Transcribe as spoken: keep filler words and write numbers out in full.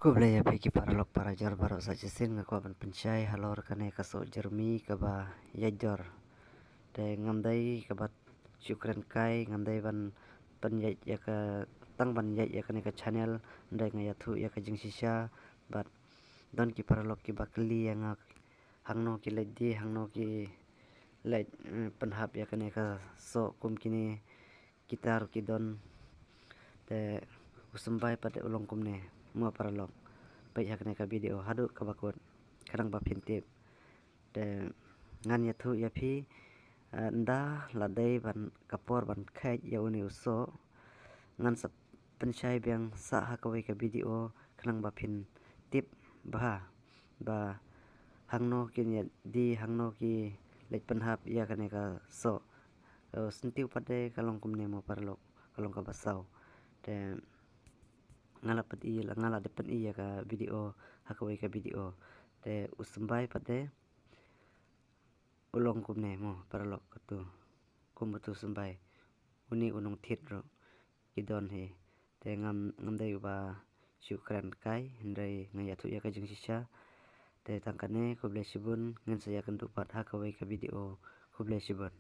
Khublei ïa phi ki paralok parajor baroh sa shisien, nga kwah ban pynshai halor kane ka soh jermi kaba ïaid dor. Te ngam dei kaba shu kren kai, ngam dei ban pynïaid ïa ka, tang ban ïaid ïa kane ka channel, hynrei nga ïathuh ïa ka jingshisha. Bad don ki paralok kiba kylli ïa nga hangno ki leit die, hangno ki leit, eh, pynhap ïa kane ka soh kum kine kita ruh ki don. Te u symbai pat de u long kumne mo paralok. Peit ha kane ka video haduh kaba kut, khnang ba phin tip. Te ngan ïathuh ïa phi, eh, ynda la dei ban ka por ban kheit ïa une u soh, ngan sa pynshai biang sa ha kawei ka video khnang ba phin tip bha ba hangno kin ïa die, hangno ki leit pynhap ïa kane ka soh. Ka syntiew pat de ka long kumne mo paralok, ka long kaba saw. Te nga la pyni, nga la dep pyni ïa ka video ha kawei ka video. Te u symbai pat de u long kumne mo paralok, katu kum katu symbai. Une u nongthied ruh ki don hi. Te ngam, ngam dei uba shu kren kai, hynrei nga ïathuh ïa ka jingshisha. Te tang kane, khublei shibun, ngin sa ïakynduh pat ha kawei ka video. Khublei shibun.